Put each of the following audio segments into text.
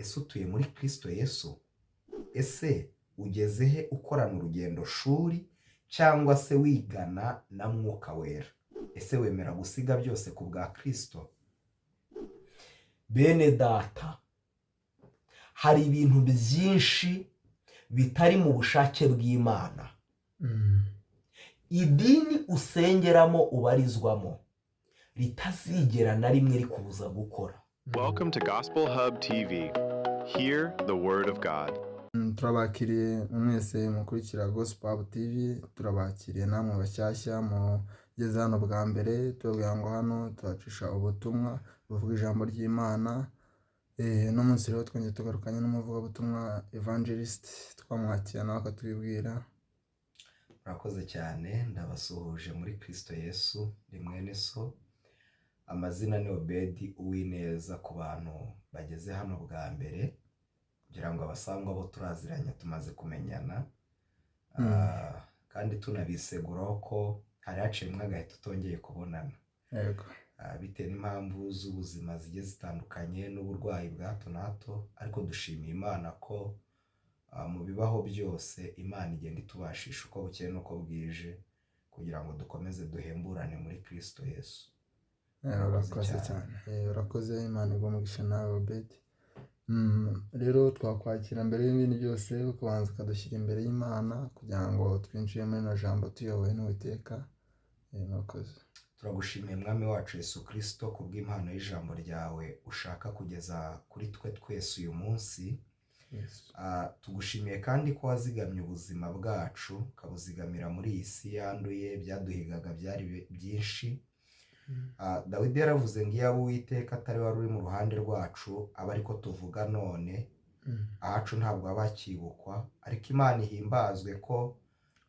Ese utuye muri Kristo Yesu? Ese ugeze he ukorana urugendo shuri cyangwa se wigana na Mwuka Wera? Ese wemera gusiga byose ku bwa Kristo? Bene data, hari ibintu byinshi bitari mu bushake bw'Imana. Idini usengeramo, ubarizwamo, ritazigera na rimwe rikubuza gukora. Welcome to Gospel Hub TV. Hear the Word of God. Turabakiriye mwese mukurikira Gospel Hub TV. Turabakiriye namwe bashyashya mugeze hano bwa mbere. Tubabwira ngo hano tuhacisha ubutumwa buvuga ijambo ry'Imana. Uno munsi rero twongeye tugarukanye n'umuvugabutumwa Evangelist, twamwakira nawe akatwibwira. Murakoze cyane. Ndabasuhuje muri Kristo Yesu. Ni mwene so, amazina ni Obedi Uwineza, ku bantu bageze hano bwa mbere, kugira ngo abasangwa bo turaziranye, tumaze kumenyana. Kandi tunabiseguraho ko hari haciyemo agahe tutongeye kubonana, bitewe n'impamvu z'ubuzima zigiye zitandukanye n'uburwayi bwa hato na hato. Ariko dushimiye Imana ko mu bibaho byose Imana igenda itubashisha uko bukeye n'uko bwije, kugira ngo dukomeze duhemburane muri Kristo Yesu. Murakoze Urakoze cyane. cyane. Urakoze, Imana iguhe umugisha nawe, Obedi. Rero twakwakira mbere y'ibindi byose ukabanza ukadushyira imbere y'Imana kugira ngo twinjire muri rino jambo tuyobowe n'Uwiteka. Murakoze. Turagushimiye, Mwami wacu Yesu Kristo, kubw'impano y'ijambo ryawe ushaka kugeza kuri twe twese uyu munsi. Tugushimiye kandi ko wazigamye ubuzima bwacu, ukabuzigamira muri iyi si yanduye. Byaduhigaga byari byinshi. Dawidi yaravuze ngo iyaba Uwiteka atari wari uri mu ruhande rwacu, aba ariko tuvuga none, ahacu ntabwo haba hakibukwa. Ariko Imana ihimbazwe ko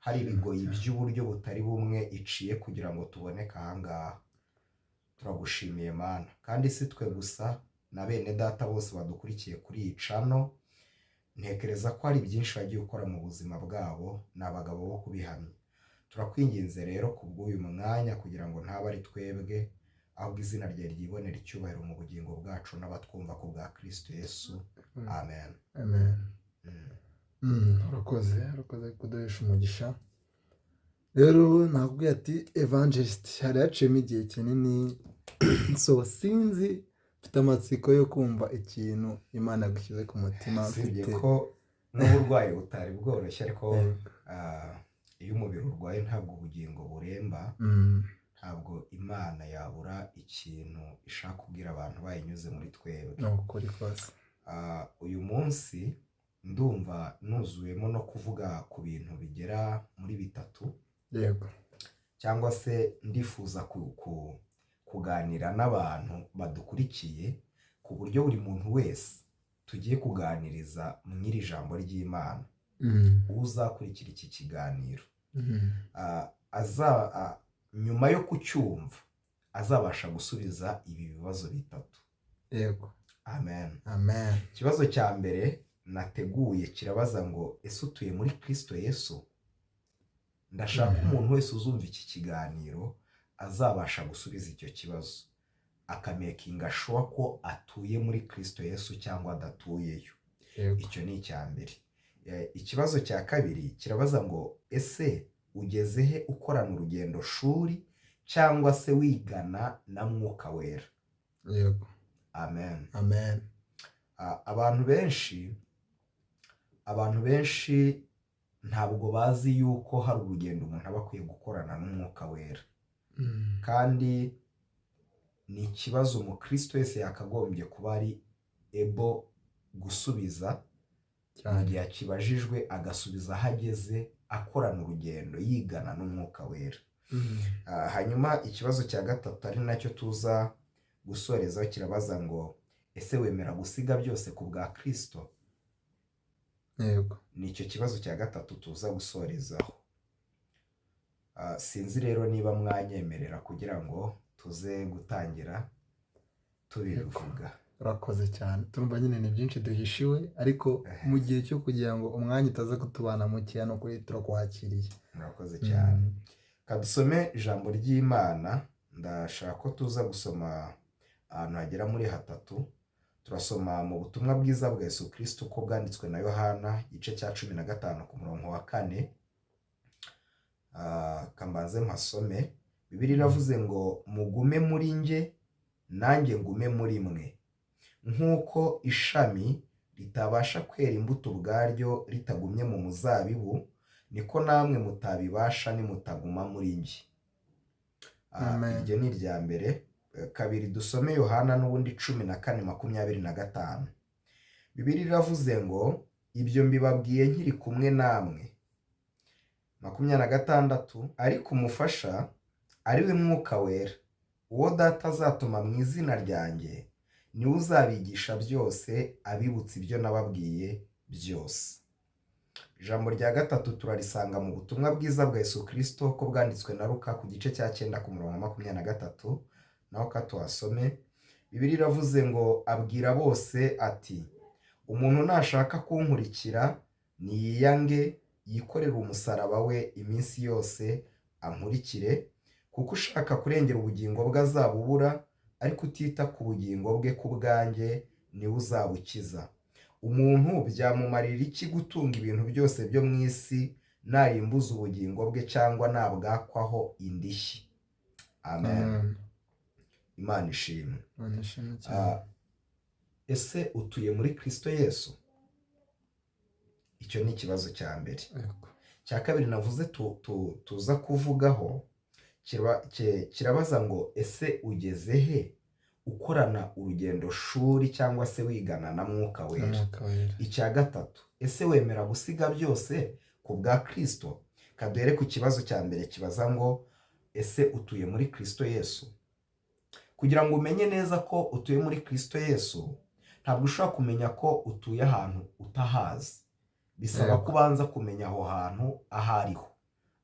hari ibigoyi by'uburyo butari bumwe iciye kugira ngo tuboneke ahangaha. Turagushimiye, Mana. Kandi si twe gusa, na bene data bose badukurikiye kuri iyi channel, ntekereza ko hari byinshi wagiye ukora mu buzima bwabo, ni abagabo bo kubihamya. Turakwinginze rero kubw'uyu mwanya kugira ngo ntabe ari twebwe, ahubwo izina ryawe ryibonere icyubahiro mu bugingo bwacu n'abatwumva, ku bwa Kristo Yesu, amen. Amen. Urakoze, urakoze kuduhesha umugisha. Rero nakubwiye ati Evangelist, hari haciyemo igihe kinini, so sinzi, mfite amatsiko yo kumva ikintu Imana yagushyize ku mutima. Usibye Mfite ko n'uburwayi butari bworoshye, ariko iyo umubiri urwaye ntabwo ubugingo buremba. Ntabwo Imana yabura ikintu ishaka kubwira abantu bayinyuze muri twebwe. Ni ukuri kose. Uyu munsi ndumva nuzuyemo no kuvuga ku bintu bigera muri bitatu, cyangwa se ndifuza kuganira n'abantu badukurikiye ku buryo buri muntu wese tugiye kuganiriza mu iri jambo ry'Imana, uzakurikira iki kiganiro, nyuma yo kucyumva azabasha gusubiza ibi bibazo bitatu. Amen. Amen. Ikibazo cya mbere nateguye kirabaza ngo: ese utuye muri Kristo Yesu? Ndashaka umuntu wese uzumva iki kiganiro azabasha gusubiza icyo kibazo, akamakinga sure ko atuye muri Kristo Yesu cyangwa adatuyeyo. Icyo ni icya mbere. Ikibazo cya kabiri kirabaza ngo: ese ugeze he ukorana urugendo shuri cyangwa se wigana na Mwuka Wera? Amen. Amen. Abantu benshi ntabwo bazi yuko hari urugendo umuntu aba akwiye gukorana n'Umwuka Wera. Kandi ni ikibazo umukristo wese yakagombye kuba ari able gusubiza mu gihe akibajijwe, agasubiza aho ageze akorana urugendo, yigana n'Umwuka Wera. Hanyuma ikibazo cya gatatu, ari nacyo tuza gusorezaho, kirabaza ngo: ese wemera gusiga byose ku bwa Kristo? Ni icyo kibazo cya gatatu tuza gusorezaho. Sinzi rero niba mwanyemerera kugira ngo tuze gutangira tubivuga. Urakoze cyane. Turumva nyine ni byinshi duhishiwe, ariko mu gihe cyo kugira ngo umwanya utaza kutubana mukeya, ni ukuri turakwakiriye. Murakoze cyane. Kadusome ijambo ry'Imana. Ndashaka ko tuza gusoma ahantu hagera muri hatatu. Turasoma mu butumwa bwiza bwa Yesu Kristo uko bwanditswe na Yohana, igice cya 15 ku murongo wa 4. Kambanze mpasome. Bibiliya iravuze ngo mugume muri njye nanjye ngume muri mwe, nk'uko ishami ritabasha kwera imbuto ubwaryo ritagumye mu muzabibu, niko namwe mutabibasha nimutaguma muri njye. Amen. Iryo ni irya mbere. Kabiri, dusome Yohana n'ubundi 14:25. Bibiliya iravuze ngo ibyo mbibabwiye nkiri kumwe namwe. 26, ariko umufasha ari we Mwuka Wera, uwo Data azatuma mu izina ryanjye, niwe uzabigisha byose, abibutsa ibyo nababwiye byose. Ijambo rya gatatu turarisanga mu butumwa bwiza bwa Yesu Kristo ko bwanditswe na Luka ku gice cya 9 ku murongo wa 23, naho katuhasome. Bibiliya iravuze ngo abwira bose ati umuntu nashaka kunkurikira niyiyange, yikorere umusaraba we iminsi yose ankurikire, kuko ushaka kurengera ubugingo bwe azabubura, ariko utita ku bugingo bwe ku bwanjye niwe uzabukiza. Umuntu byamumarira iki gutunga ibintu byose byo mu isi narimbuza ubugingo bwe cyangwa nabwakwaho indishyi? Amen. Amen. Imana ishimwe. Imana ishimwe cyane. Ese utuye muri Kristo Yesu? Icyo ni ikibazo cya mbere. Yego. Cya kabiri navuze tuza kuvugaho kirabaza ngo ese ugeze he ukorana urugendo shuri cyangwa se wigana na Mwuka Wera? Mwuka Wera. Icya gatatu, ese wemera gusiga byose ku bwa Kristo? Kaduhere ku kibazo cya mbere kibaza ngo ese utuye muri Kristo Yesu? Kugira ngo umenye neza ko utuye muri Kristo Yesu, ntabwo ushobora kumenya ko utuye ahantu utahazi. Bisaba Yego. kubanza kumenya aho hantu aho ariho.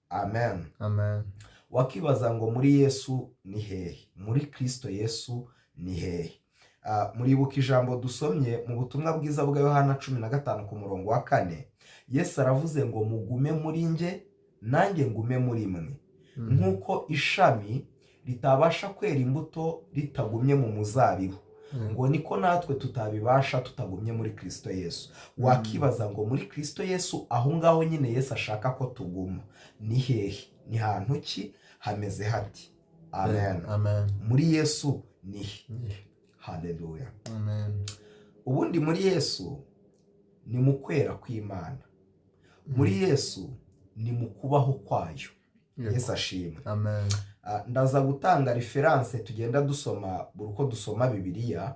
Amen. Amen. Wakibaza ngo muri Yesu ni hehe? Muri Kristo Yesu ni hehe? Muribuka ijambo dusomye mu butumwa bwiza bwa Yohana 15 ku murongo wa 4. Yesu aravuze ngo mugume muri njye nanjye ngume muri mwe. Nk'uko ishami ritabasha kwera imbuto ritagumye mu muzabibu, ngo niko natwe tutabibasha tutagumye muri Kristo Yesu. Wakibaza ngo muri Kristo Yesu aho ngaho nyine Yesu ashaka ko tuguma ni hehe? Ni hantu ki? Hameze hati? Amen. Amen. Muri Yesu ni he? Haleluya. Amen. Ubundi muri Yesu ni mu kwera kw'Imana. Muri Yesu ni mu kubaho kwayo. Yesu ashimwe. Amen. Ndaza gutanga reference tugenda dusoma buri uko dusoma Bibiliya,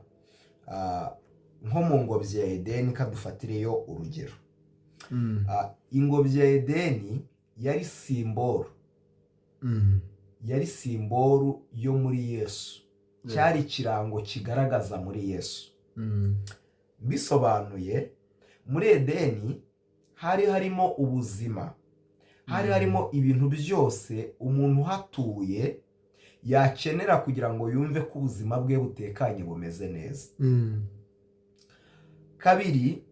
nko mu ngobyi ya Edeni kadufatireyo urugero. Ingobyi ya Edeni yari simboro. Yari simboro yo muri Yesu. Cyari ikirango kigaragaza muri Yesu. Bisobanuye muri Edeni hari harimo ubuzima. Hari harimo ibintu byose umuntu uhatuye yakenera kugira ngo yumve ko ubuzima bwe butekanye bumeze neza. Kabiri,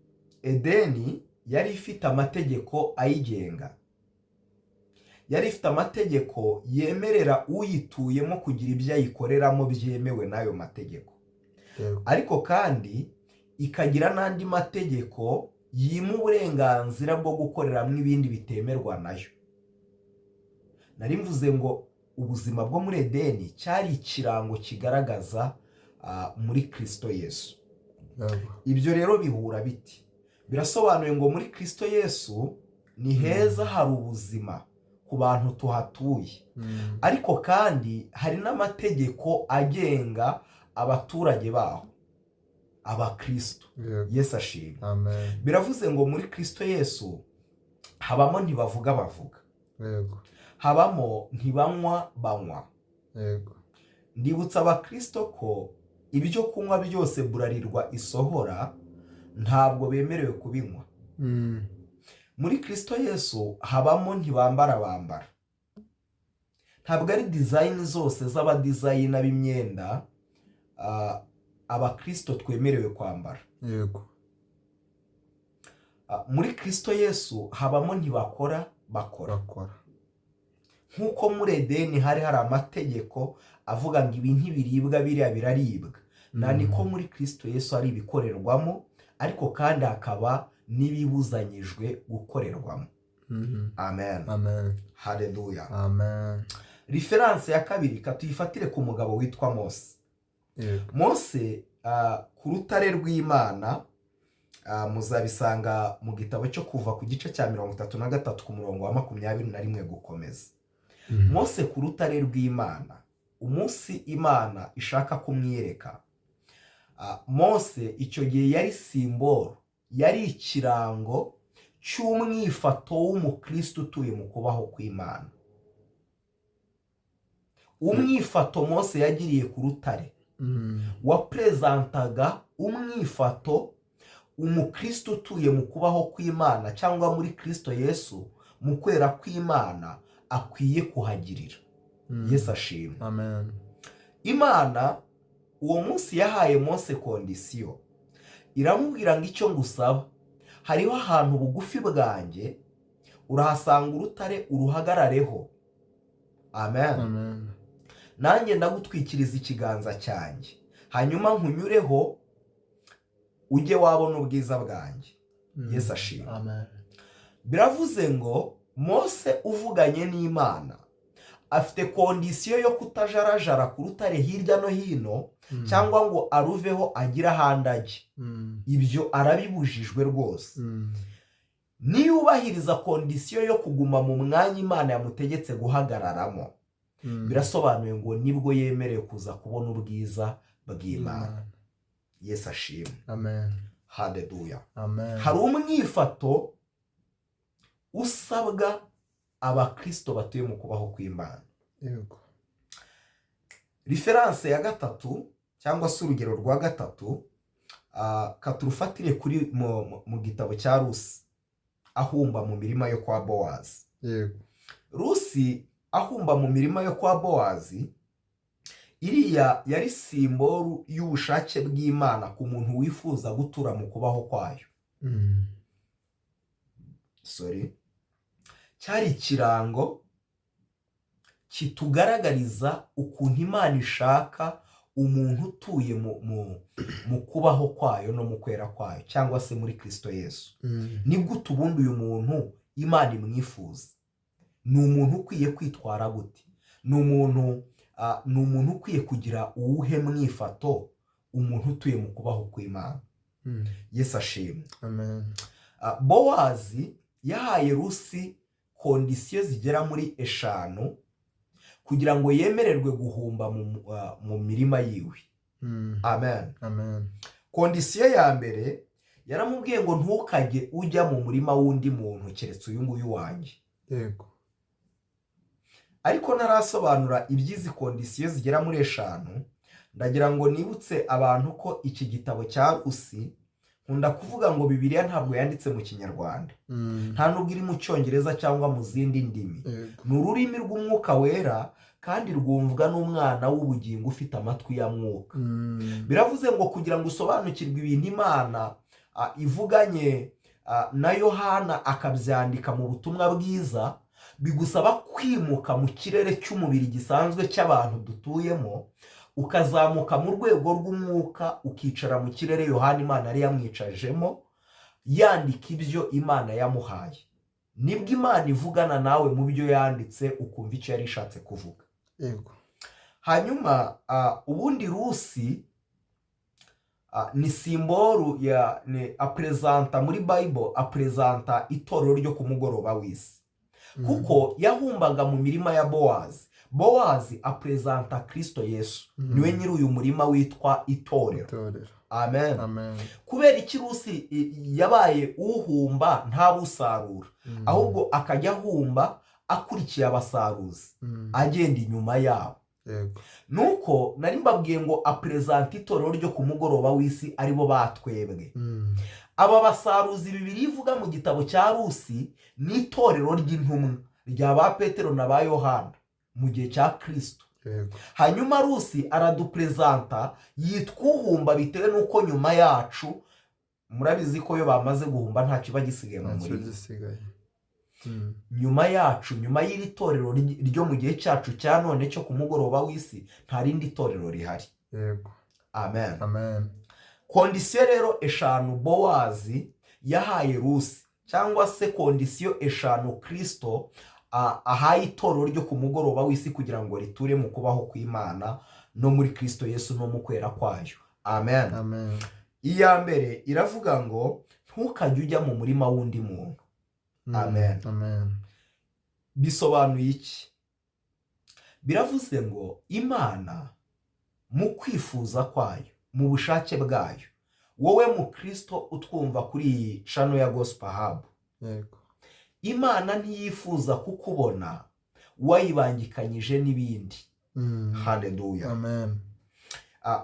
Edeni yari ifite amategeko ayigenga. Yari ifite amategeko yemerera uyituyemo kugira ibyo ayikoreramo byemewe n'ayo mategeko. Ariko kandi ikagira n'andi mategeko yima uburenganzira bwo gukoreramo ibindi bitemerwa nayo. Nari mvuze ngo ubuzima bwo muri Edeni cyari ikirango kigaragaza muri Kristo Yesu. Ibyo rero bihura biti. Birasobanuye ngo muri Kristo Yesu ni heza, hari ubuzima ku bantu tuhatuye. Ariko kandi hari n'amategeko agenga abaturage baho, abakristo. Yesu ashimwe. Amen. Biravuze ngo muri Kristo Yesu habamo ntibavuga bavuga. Habamo ntibanywa banywa. Ndibutsa abakristo ko ibyo kunywa byose Burarirwa isohora ntabwo bemerewe kubinywa. Muri Kristo Yesu habamo ntibambara bambara. Ntabwo ari design zose z'abadizayina b'imyenda abakristo twemerewe kwambara. Muri Kristo Yesu habamo ntibakora bakora. Nk'uko muri Edeni hari hari amategeko avuga ngo ibi ntibiribwa biriya biraribwa. Na niko muri Kristo Yesu hari ibikorerwamo, ariko kandi hakaba n'ibibuzanyijwe gukorerwamo. Amen. Amen. Haleluya. Amen. Référence ya kabiri katuyifatire ku mugabo witwa Mose. Mose ku rutare rw'Imana, muzabisanga mu gitabo cyo Kuva ku gice cya 33 ku murongo wa 21 gukomeza. Mose ku rutare rw'Imana, umunsi Imana ishaka kumwiyereka, Mose icyo gihe yari symbole, yari ikirango cy'umwifato w'umukristo utuye mu kubaho kw'Imana. Umwifato Mose yagiriye ku rutare waperezantaga umwifato umukristo utuye mu kubaho kw'Imana cyangwa muri Kristo Yesu mu kwera kw'Imana akwiye kuhagirira. Yesu ashimwe. Amen. Imana uwo munsi yahaye Mose condition, iramubwira ngo: "Icyo ngusaba, hariho ahantu bugufi bwanjye, urahasanga urutare, uruhagarareho." Amen. Amen. "Nanjye ndagutwikiriza ikiganza cyanjye, hanyuma nkunyureho, ujye wabona ubwiza bwanjye." Yesu ashimwe. Amen. Biravuze ngo Mose uvuganye n'Imana afite condition yo kutajarajara ku rutare hirya no hino cyangwa ngo aruveho agire ahandi ajye. Ibyo arabibujijwe rwose. Niyubahiriza condition yo kuguma mu mwanya Imana yamutegetse guhagararamo, birasobanuye ngo nibwo yemerewe kuza kubona ubwiza bw'Imana. Yesu ashimwe. Amen. Haleluya. Amen. Hari umwifato usabwa abakristo batuye mu kubaho kw'Imana. Référence ya gatatu cyangwa se urugero rwa gatatu, katurufatire kuri mu gitabo cya Rusi ahumba mu mirima yo kwa Bowazi. Rusi ahumba mu mirima yo kwa Bowazi, iriya yari symbole y'ubushake bw'Imana ku muntu wifuza gutura mu kubaho kwayo. Sorry, cyari ikirango kitugaragariza ukuntu Imana ishaka umuntu utuye mu kubaho kwayo no mu kwera kwayo cyangwa se muri Kristo Yesu. Ni gute ubundi uyu muntu Imana imwifuza? Ni umuntu ukwiye kwitwara gute? Ni umuntu ukwiye kugira uwuhe mwifato, umuntu utuye mu kubaho kw'Imana? Yesu ashimwe. Amen. Bowazi yahaye Rusi condition zigera muri eshanu kugira ngo yemererwe guhumba mu mirima yiwe. Amen. Amen. Condition ya mbere, yaramubwiye ngo: "Ntukajye ujya mu murima w'undi muntu keretse uyu nguyu wanjye." Ariko ntarasobanura iby'izi condition zigera muri eshanu, ndagira ngo nibutse abantu ko iki gitabo cya Rusi, nkunda kuvuga ngo Bibiliya ntabwo yanditse mu Kinyarwanda, nta nubwo iri mu Cyongereza cyangwa mu zindi ndimi. Ni ururimi rw'Umwuka Wera kandi rwumvwa n'umwana w'ubugingo ufite amatwi ya mwuka. Biravuze ngo kugira ngo usobanukirwe ibintu Imana ivuganye na Yohana akabyandika mu butumwa bwiza, bigusaba kwimuka mu kirere cy'umubiri gisanzwe cy'abantu dutuyemo, ukazamuka mu rwego rw'umwuka, ukicara mu kirere Yohana Imana yari yamwicajemo yandika ibyo Imana yamuhaye. Nibwo Imana ivugana nawe mu byo yanditse, ukumva icyo yari ishatse kuvuga. Hanyuma ubundi Rusi ni symbole ya ni aperezanta muri Bible, aperezanta itorero ryo ku mugoroba w'isi, kuko yahumbaga mu mirima ya Bowazi. Bowazi aperezanta Kirisito Yesu. Niwe nyiri uyu murima witwa itorero. Itorero. Amen. Amen. Kubera iki Rusi yabaye uhumba ntabusarura, ahubwo akajya ahumba akurikiye abasaruzi, agenda inyuma yabo? Nuko nari mbabwiye ngo aperezanta itorero ryo ku mugoroba w'isi, aribo batwebwe. Aba basaruzi Bibiliya ivuga mu gitabo cya Rusi ni itorero ry'intumwa rya ba Petero na ba Yohana mu gihe cya Kirisito. Hanyuma Rusi araduperezanta, yitwa uhumba bitewe n'uko nyuma yacu, murabizi ko iyo bamaze guhumba nta kiba gisigaye mu Ntacyo murima. gisigaye. Nyuma yacu, nyuma y'iri torero ryo mu gihe cyacu cya none cyo ku mugoroba w'isi, nta rindi torero rihari. Amen. Amen. Condition rero 5 Bowazi yahaye Rusi, cyangwa se condition 5 Kristo ahaye itorero ryo ku mugoroba w'isi kugira ngo riture mu kubaho kw'Imana no muri Kristo Yesu no mu kwera kwayo. Amen. Amen. Iya mbere iravuga ngo ntukajye ujya mu murima w'undi muntu. Amen. Amen. Bisobanuye iki? Biravuze ngo Imana mu kwifuza kwayo, mu bushake bwayo, wowe mu Kristo utwumva kuri iyi channel ya Gospel Hub, Yego. Imana ntiyifuza kukubona wayibangikanyije n'ibindi. Haleluya. Amen.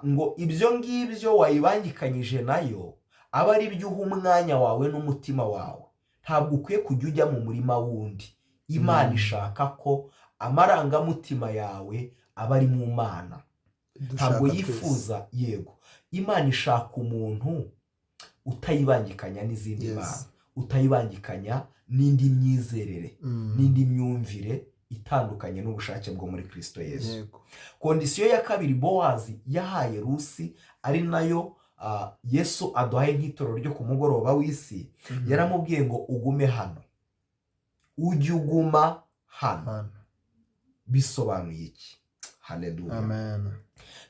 Ngo ibyo ngibyo wayibangikanyije nayo aba ari byo uha umwanya wawe n'umutima wawe. Ntabwo ukwiye kujya ujya mu murima wundi. Imana ishaka ko amarangamutima yawe aba ari mu Mana. Ntabwo yifuza, yego. Imana ishaka umuntu utayibangikanya n'izindi mana, utayibangikanya n'indi myizerere, n'indi myumvire itandukanye n'ubushake bwo muri Kristo Yesu. Condition ya kabiri Bowazi yahaye Rusi, ari nayo Yesu aduhaye nk'itorero ryo ku mugoroba w'isi, yaramubwiye ngo ugume hano, ujye uguma hano. Bisobanuye iki? Haleluya. Amen.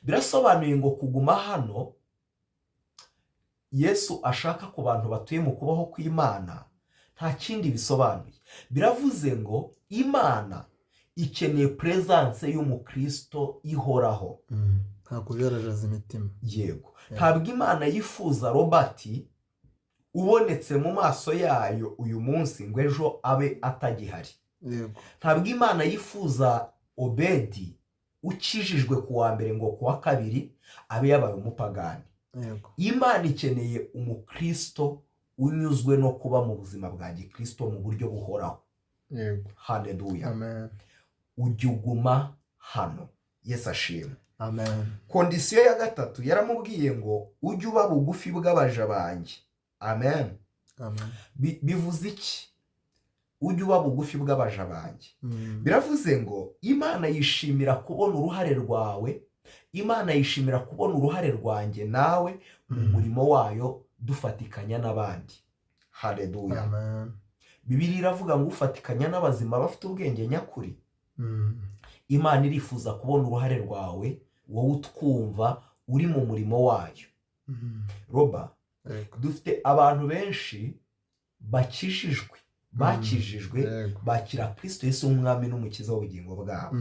Birasobanuye ngo kuguma hano Yesu ashaka ku bantu batuye mu kubaho kw'Imana nta kindi bisobanuye. Biravuze ngo Imana ikeneye presence y'umukristo ihoraho. Nta kujararaza imitima. Yego. Ntabwo Imana yifuza Robert ubonetse mu maso yayo uyu munsi ngo ejo abe atagihari. Yego. Ntabwo Imana yifuza Obedi ukijijwe ku wa mbere ngo ku wa kabiri abe yabaye umupagani. Yego. Imana ikeneye umukristo unyuzwe no kuba mu buzima bwa gikristo mu buryo buhoraho. Yego. Haleluya. Amen. Ujye uguma hano. Yesu ashimwe. Amen. Condition ya gatatu yaramubwiye ngo ujye uba bugufi bw'abaja banjye. Amen. Amen. Bivuze iki? Ujye uba bugufi bw'abaja banjye. Biravuze ngo Imana yishimira kubona uruhare rwawe, Imana yishimira kubona uruhare rwanjye nawe mu murimo wayo dufatikanya n'abandi. Haleluya. Amen. Bibiliya iravuga ngo ufatikanya n'abazima bafite ubwenge nyakuri. Imana irifuza kubona uruhare rwawe wowe utwumva uri mu murimo wayo. Roba, dufite abantu benshi bakijijwe, bakijijwe bakira Kristo Yesu nk'umwami n'umukiza w'ubugingo bwabo.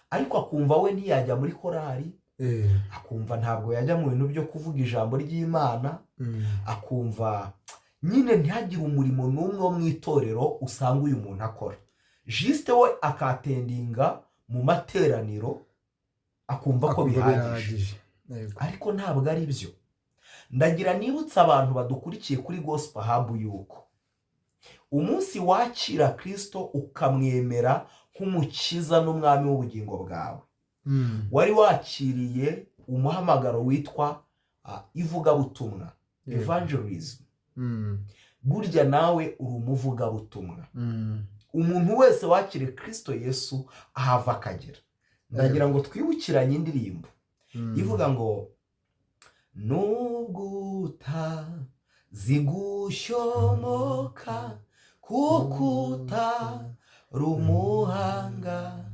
Ariko akumva we ntiyajya muri korari, akumva ntabwo yajya mu bintu byo kuvuga ijambo ry'Imana, akumva nyine ntihagire umurimo n'umwe wo mu itorero usanga uyu muntu akora. Juste we akatendinga mu materaniro akumva ko bihagije. Ariko ntabwo ari byo. Ndagira nibutsa abantu badukurikiye kuri Gospel Hub yuko umunsi wakira Kristo ukamwemera nk'umukiza n'umwami w'ubugingo bwawe, wari wakiriye umuhamagaro witwa ivugabutumwa, evangelism. Burya nawe uri umuvugabutumwa. Umuntu wese wakiriye Kristo Yesu ahava akagera. Ndagira ngo twibukiranye indirimbo ivuga ngo nubwo utazigushomoka kuko utari umuhanga,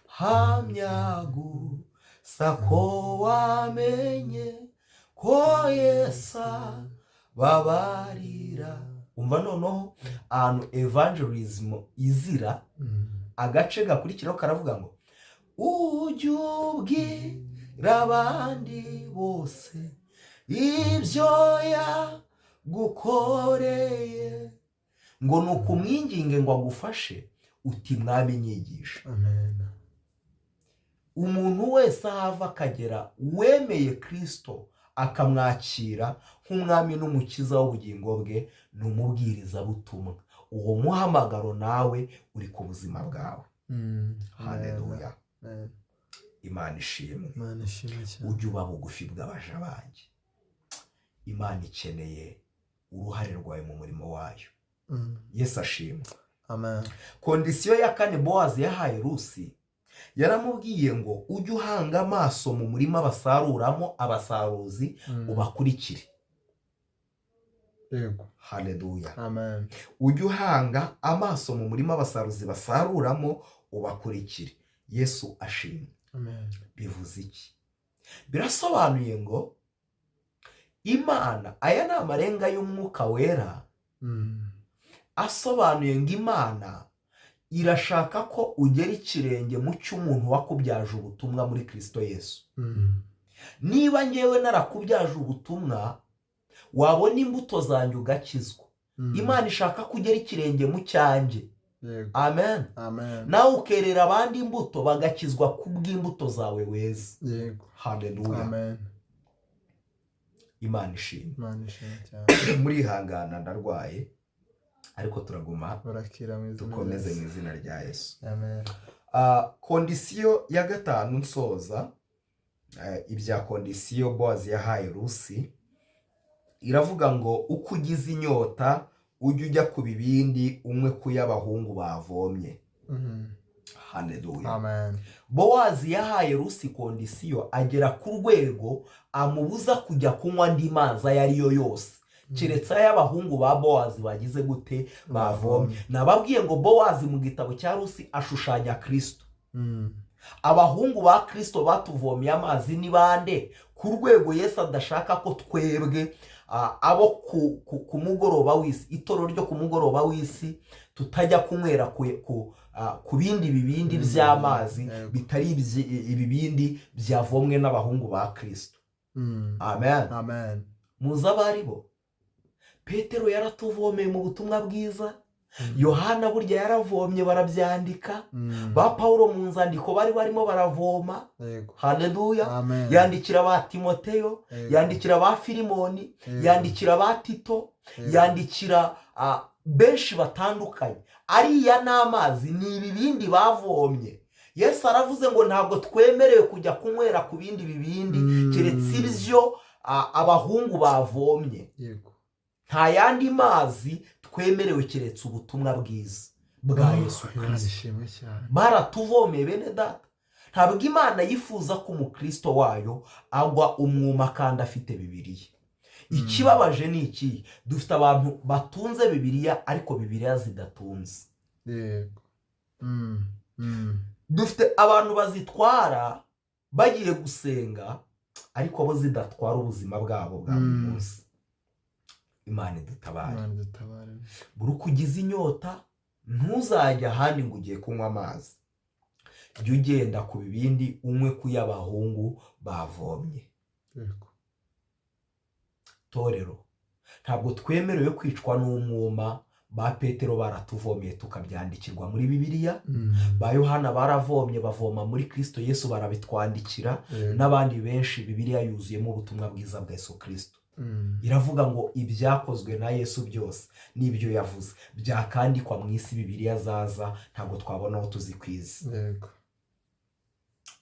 hamya gusa ko wamenye ko Yesu babarira. Umva noneho ahantu evangelism izira, agace gakurikiraho karavuga ngo ujye ubwira abandi bose ibyo yagukoreye, ngo ni ukumwinginge ngo agufashe uti mwami nyigisha. Amen. Umuntu wese ahava akagera wemeye Kristo akamwakira nk'umwami n'umukiza w'ubugingo bwe ni umubwirizabutumwa. Uwo muhamagaro nawe uri ku buzima bwawe. Haleluya. Imana ishimwe. Imana ishimwe cyane. Ujye uba bugufi bw'abaja banjye. Imana ikeneye uruhare rwawe mu murimo wayo. Yesu ashimwe. Amen. Condition ya kane Bowazi yahaye Rusi, Yaramubwiye ngo ujye uhanga amaso mu murima basaruramo abasaruzi, ubakurikire. Yego. Haleluya. Amen. Ujye uhanga amaso mu murima abasaruzi basaruramo, ubakurikire. Yesu ashimwe. Amen. Bivuze iki? Birasobanuye ngo Imana, aya ni amarenga y'Umwuka Wera, asobanuye ngo Imana irashaka ko ugera ikirenge mu cy'umuntu wakubyaje ubutumwa muri Kristo Yesu. Niba ngewe narakubyaje ubutumwa, wabona imbuto zanjye ugakizwa, Imana ishaka ko ugera ikirenge mu cyanjye. Yego. Amen. Amen. Nawe ukerera abandi imbuto, bagakizwa kubw'imbuto zawe weza. Yego. Haleluya. Amen. Imana ishimwe. Imana ishimwe cyane. Murihangana, ndarwaye, ariko turaguma Urakira mu izina rya dukomeze mu Yesu. izina rya Yesu. Amen. Condition ya gatanu, nsoza ibya condition Bowazi yahaye Rusi, iravuga ngo uko ugize inyota ujye ujya ku bibindi unywe ku y'abahungu bavomye. Haleluya. Amen. Bowazi yahaye Rusi condition, agera ku rwego amubuza kujya kunywa andi mazi ayo ari yo yose, keretse ay'abahungu ba Bowazi bagize gute? Bavomye. Nababwiye ngo Bowazi mu gitabo cya Rusi ashushanya Kirisito. Abahungu ba Kirisito batuvomeye amazi ni bande, ku rwego Yesu adashaka ko twebwe abo ku mugoroba w'isi, itorero ryo ku mugoroba w'isi, tutajya kunywera ku bindi bibindi by'amazi bitari ibibindi byavomwe n'abahungu ba Kirisito. Amen. Amen. Muzi abo ari bo? Petero yaratuvomeye mu butumwa bwiza. Yohana burya yaravomye, barabyandika. Ba Pawulo mu nzandiko bari barimo baravoma. Yego. Haleluya. Amen. Yandikira ba Timoteyo, Yego. yandikira ba Filimoni, Yego. yandikira ba Tito, Yego. yandikira benshi batandukanye. Ariya n'amazi ni ibibindi bavomye. Yesu aravuze ngo ntabwo twemerewe kujya kunywera ku bindi bibindi, keretse ibyo abahungu bavomye. Yego. Nta yandi mazi twemerewe keretse ubutumwa bwiza bwa Yesu Imana Kirisito. ishimwe cyane. Baratuvomeye, bene data. Ntabwo Imana yifuza ko umukristo wayo agwa umwuma kandi afite Bibiliya. Ikibabaje ni iki? Dufite abantu batunze Bibiliya, ariko Bibiliya zidatunze. Yego. Dufite abantu bazitwara bagiye gusenga, ariko bo zidatwara ubuzima bwabo bwa buri munsi. Imana idutabare. Imana idutabare. Buri uko ugize inyota, ntuzajye ahandi ngo ugiye kunywa amazi. Jya ugenda ku bibindi unywe ku y'abahungu bavomye. Yego. Torero, ntabwo twemerewe kwicwa n'umwuma. Ba Petero baratuvomeye, tukabyandikirwa muri Bibiliya. Ba Yohana baravomye, bavoma muri Kirisito Yesu, barabitwandikira. Yego. N'abandi benshi. Bibiliya yuzuyemo ubutumwa bwiza bwa Yesu Kirisito. Iravuga ngo ibyakozwe na Yesu byose n'ibyo yavuze byakandikwa mu isi, Bibiliya zaza ntabwo twabona aho tuzikwiza. Yego.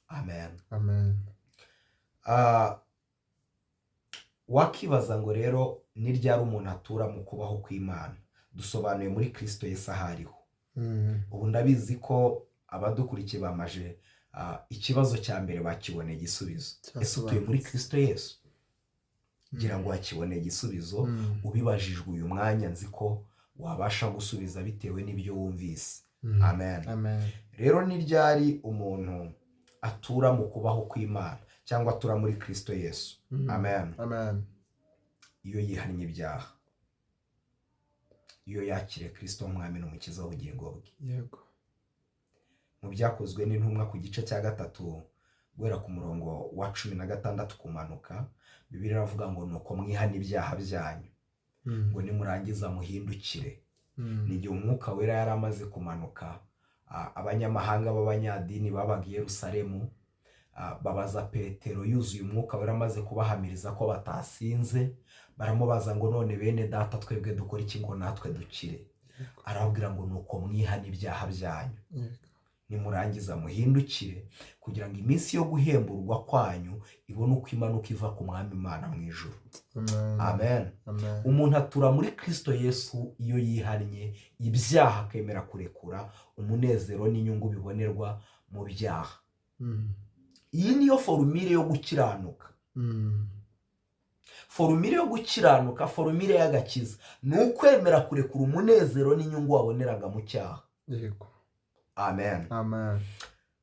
Amen. Amen. Wakibaza ngo rero ni ryari umuntu atura mu kubaho kw'Imana? Dusobanuye muri Kirisito Yesu aho ariho. Ubu ndabizi ko abadukurikiye bamaje ikibazo cya mbere bakiboneye igisubizo. Ese utuye muri Kirisito Yesu? Ngira ngo wakiboneye igisubizo. Ubibajijwe uyu mwanya, nzi ko wabasha gusubiza bitewe n'ibyo wumvise. Amen. Amen. Rero ni ryari umuntu atura mu kubaho kw'Imana cyangwa atura muri Kirisito Yesu? Amen. Amen. Iyo yihannye ibyaha, iyo yakiriye Kirisito nk'Umwami n'Umukiza w'ubugingo bwe. Yego. Mu Byakozwe n'Intumwa ku gice cya 3, guhera ku murongo wa 16 kumanuka, Bibiliya iravuga ngo nuko mwihane ibyaha byanyu, ngo nimurangiza muhindukire. Ni igihe Umwuka Wera yari amaze kumanuka, abanyamahanga b'abanyadini babaga i Yerusalemu babaza Petero yuzuye Umwuka Wera, amaze kubahamiriza ko batasinze. Baramubaza ngo none bene data, twebwe dukora iki ngo natwe dukire? Arababwira ngo nuko mwihane ibyaha byanyu, nimurangiza muhindukire, kugira ngo iminsi yo guhemburwa kwanyu ibone uko imanuka iva ku Mwami Imana mu ijuru. Amen. Amen. Amen. Umuntu atura muri Kirisito Yesu iyo yihannye ibyaha, akemera kurekura umunezero n'inyungu bibonerwa mu byaha. Iyi niyo formule yo gukiranuka. Formule yo gukiranuka, formule y'agakiza, ni ukwemera kurekura umunezero n'inyungu waboneraga mu cyaha. Amen. Amen.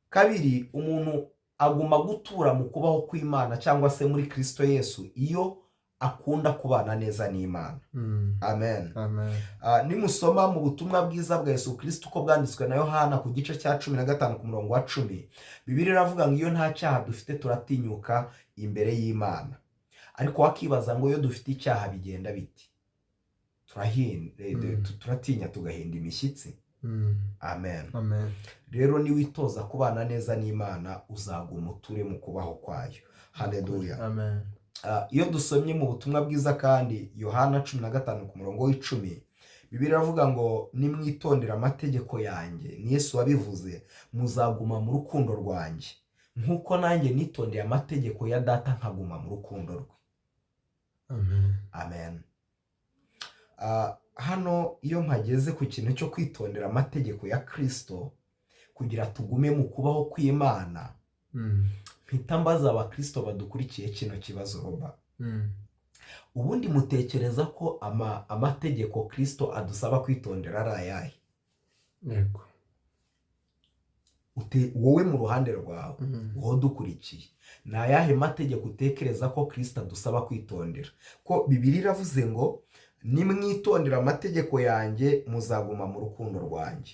Kabiri, umuntu aguma gutura mu kubaho kw'Imana cyangwa se muri Kristo Yesu iyo akunda kubana neza n'Imana. Amen. Amen. Nimusoma mu butumwa bwiza bwa Yesu Kristo uko bwanditswe na Yohana ku gice cya 15 ku murongo wa 10, Bibiliya iravuga ngo iyo nta cyaha dufite turatinyuka imbere y'Imana. Ariko wakibaza ngo iyo dufite icyaha bigenda biti? Turatinya tugahinda imishyitsi. Amen. Amen. Rero niwitoza kubana neza n'Imana uzaguma uture mu kubaho kwayo. Haleluya. Amen. Iyo dusomye mu butumwa bwiza kandi Yohana 15 ku murongo w'10, Bibiliya iravuga ngo nimwitondera amategeko yanjye, ni Yesu wabivuze, muzaguma mu rukundo rwanjye nk'uko nanjye nitondeye amategeko ya data nkaguma mu rukundo rwe. Amen. Amen. Hano iyo mpageze ku kintu cyo kwitondera amategeko ya Kristo kugira tugume mu kubaho kw'Imana, mpita mbaza abakristo badukurikiye kino kibazo, Roba. Ubundi mutekereza ko amategeko Kristo adusaba kwitondera ari ayahe? Wowe mu ruhande rwawe, wowe dukurikiye, ni ayahe mategeko utekereza ko Kristo adusaba kwitondera? Ko Bibiliya iravuze ngo nimwitondera amategeko yanjye muzaguma mu rukundo rwanjye,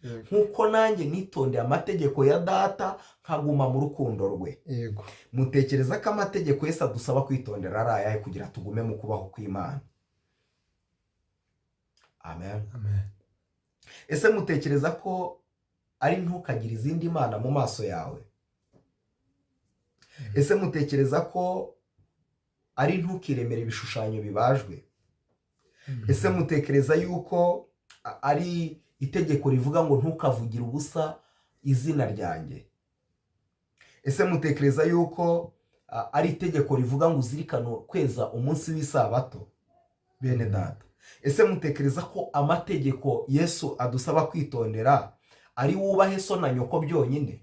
nk'uko nanjye nitondeye amategeko ya data nkaguma mu rukundo rwe. Mutekereza ko amategeko Yesu adusaba kwitondera ari ayahe kugira tugume mu kubaho kw'Imana? Amen. Amen. Ese mutekereza ko ari ntukagire izindi mana mu maso yawe? Ese mutekereza ko ari ntukiremere ibishushanyo bibajwe? Ese mutekereza yuko ari itegeko rivuga ngo ntukavugire ubusa izina ryanjye? Ese mutekereza yuko ari itegeko rivuga ngo uzirikane kweza umunsi w'isabato? Bene data, ese mutekereza ko amategeko Yesu adusaba kwitondera ari wubahe so na nyoko byonyine?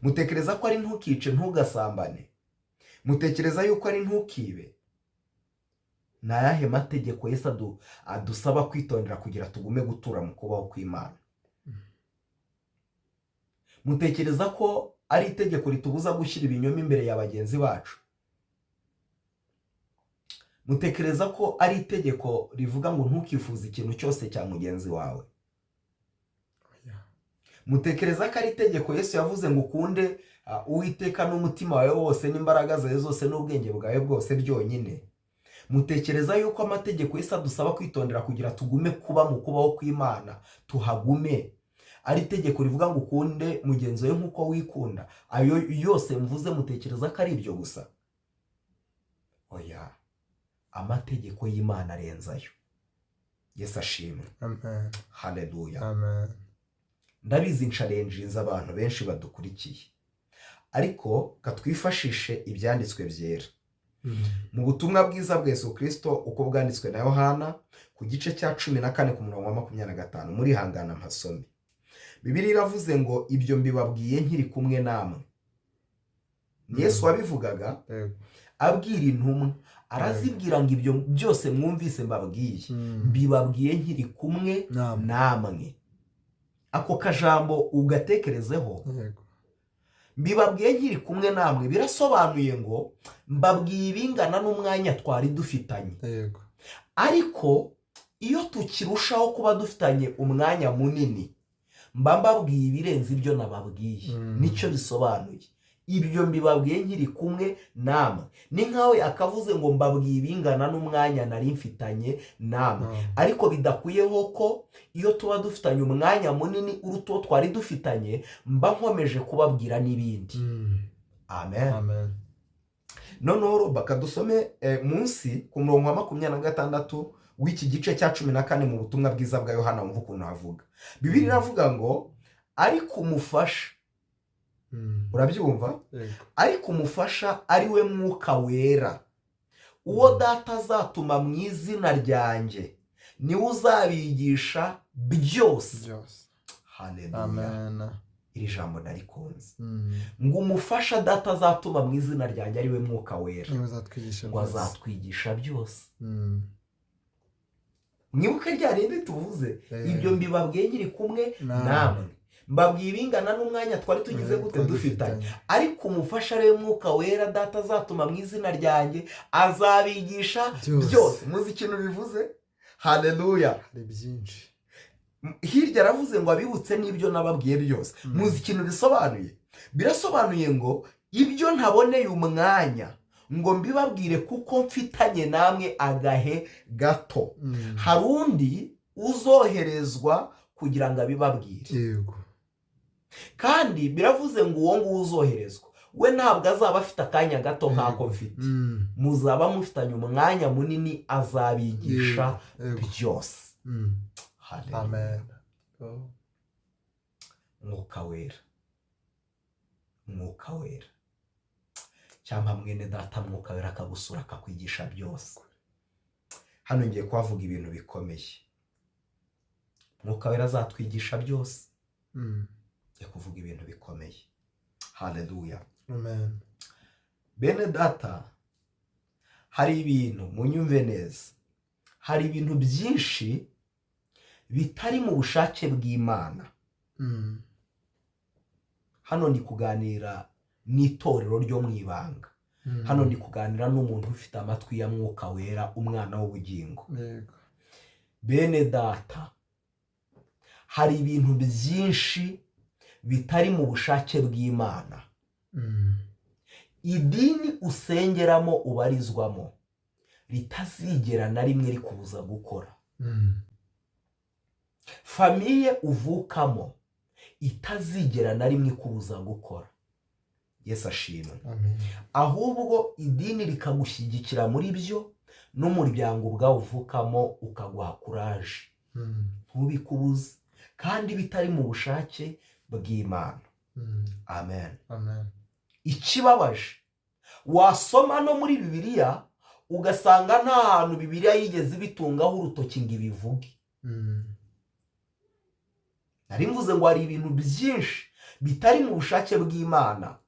Mutekereza ko ari ntukice ntugasambane? Mutekereza yuko ari ntukibe? Ni ayahe mategeko Yesu adusaba kwitondera kugira tugume gutura mu kubaho kw'Imana? Mutekereza ko ari itegeko ritubuza gushyira ibinyoma imbere ya bagenzi bacu? Mutekereza ko ari itegeko rivuga ngo ntukifuze ikintu cyose cya mugenzi wawe? Mutekereza ko ari itegeko Yesu yavuze ngo ukunde Uwiteka n'umutima wawe wose n'imbaraga zawe zose n'ubwenge bwawe bwose byonyine? Mutekereza yuko amategeko Yesu adusaba kwitondera kugira tugume kuba mu kubaho kw'Imana tuhagume ari itegeko rivuga ngo ukunde mugenzi wawe nk'uko wikunda? Ayo yose mvuze mutekereza ko ari ibyo gusa? Oya, amategeko y'Imana arenzayo. Yesu ashimwe. Amen. Haleluya. Amen. Ndabizi nsharenjinze abantu benshi badukurikiye, ariko katwifashishe ibyanditswe byera. Mu butumwa bwiza bwa Yesu Kristo uko bwanditswe na Yohana ku gice cya 14 ku murongo wa 25, muri hangana mpasome. Bibiliya iravuze ngo ibyo mbibabwiye nkiri kumwe namwe. Ni Yesu wabivugaga abwira intumwa, arazibwira ngo ibyo byose mwumvise mbabwiye, mbibabwiye nkiri kumwe namwe. Ako kajambo ugatekerezeho. Mbibabwiye nkiri kumwe namwe birasobanuye ngo mbabwiye ibingana n'umwanya twari dufitanye. Ariko iyo tukirushaho kuba dufitanye umwanya munini, mba mbabwiye ibirenze ibyo nababwiye. Nicyo bisobanuye. Ibyo mbibabwiye nkiri kumwe namwe. Ni nkaho yakavuze ngo mbabwiye ibingana n'umwanya nari mfitanye namwe. Ariko bidakuyeho ko iyo tuba dufitanye umwanya munini uruta uwo twari dufitanye, mba nkomeje kubabwira n'ibindi. Amen. Amen. Noneho Roba dusome munsi ku murongo wa 26 w'iki gice cya 14 mu butumwa bwiza bwa Yohana, wumva ukuntu havuga. Bibiliya iravuga ngo ariko umufasha, urabyumva? Ariko umufasha ari we Mwuka Wera, uwo data azatuma mu izina ryanjye, niwe uzabigisha byose. Haleluya. Amen. Iri jambo narikunze. Mm. Ngo umufasha Data azatuma mu izina ryanjye, ari we Mwuka Wera, Niwe uzatwigisha ngo byose. azatwigisha byose. Mm. Mwibuke rya rindi tuvuze. Eh. Ibyo mbibabwiye nkiri kumwe Namwe. namwe, mbabwiye ibingana n'umwanya twari tugize Eh, gute? twari Dufitanye. dufitanye. Ariko umufasha, ariwe Mwuka Wera, Data azatuma mu izina ryanjye, azabigisha Byose. byose. Muzi ikintu bivuze? Haleluya. Hari byinshi. Hirya aravuze ngo abibutse n'ibyo nababwiye byose. Mm. Muzi ikintu bisobanuye? Birasobanuye ngo ibyo ntaboneye umwanya ngo mbibabwire kuko mfitanye namwe agahe gato, Mm. hari undi uzoherezwa kugira ngo abibabwire. Yego. Kandi biravuze ngo uwo nguwo uzoherezwa we ntabwo azaba afite akanya gato nk'ako mfite. Mm. Muzaba mufitanye umwanya munini, azabigisha Yego. byose. Mm. Haleluya. Amen. Oh. Mwuka Wera, Mwuka Wera, cyangwa mwene data, Mwuka Wera akagusura, akakwigisha byose. Hano ngiye kuhavuga ibintu bikomeye. Mwuka Wera azatwigisha byose. Mm. Ngiye kuvuga ibintu bikomeye. Haleluya. Amen. Bene data, hari ibintu, munyumve neza, hari ibintu byinshi bitari mu bushake bw'Imana. Mm. Hano ni kuganira n'itorero ryo mu ibanga. Mm. Hano ndi kuganira n'umuntu ufite amatwi ya Mwuka Wera, umwana w'ubugingo. Yego. Bene data, hari ibintu byinshi bitari mu bushake bw'Imana Mm. idini usengeramo, ubarizwamo, ritazigera na rimwe rikubuza gukora, Mm. famille uvukamo itazigera na rimwe ikubuza gukora. Yesu ashimwe. Amen. Ahubwo idini rikagushyigikira muri byo, n'umuryango ubwawo uvukamo ukaguha courage, Mm. ntubikubuze, kandi bitari mu bushake bw'Imana. Mm. Amen. Amen. Ikibabaje, wasoma no muri Bibiliya ugasanga nta hantu Bibiliya yigeze ibitungaho urutoki ngo ibivuge. Mm. Nari mvuze ngo hari ibintu byinshi bitari mu bushake bw'Imana,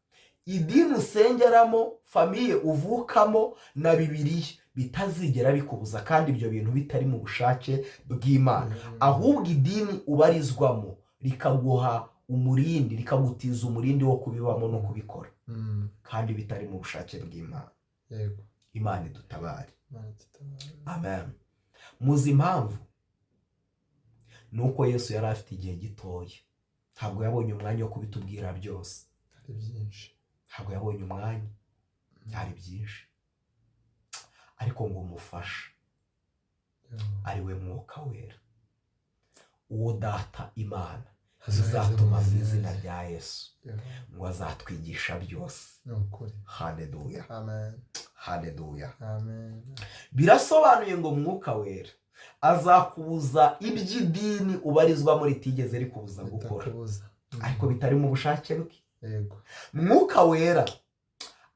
idini usengeramo, famille uvukamo na Bibiliya bitazigera bikubuza, kandi ibyo bintu bitari mu bushake bw'Imana, Mm. ahubwo idini ubarizwamo rikaguha umurindi, rikagutiza umurindi wo kubibamo no kubikora, Mm. kandi bitari mu bushake bw'Imana. Yego. Imana idutabare. Imana idutabare. Amen. Muzi impamvu? Ni uko Yesu yari afite igihe gitoya, ntabwo yabonye umwanya wo kubitubwira byose. Hari byinshi. Ntabwo yabonye umwanya, byari byinshi, ariko ngo umufashe, Yo. ari we Mwuka Wera, uwo Data Imana Azohereza izatuma mu mu izina izina rye. rya Yesu, Yo. ngo azatwigisha byose. Ni ukuri. Haleluya. Amen. Haleluya. Amen. Birasobanuye ngo Mwuka Wera azakubuza iby'idini ubarizwamo ritigeze rikubuza gukora, Bitakubuza. ariko bitari mu bushake bwe. Yego. Mwuka Wera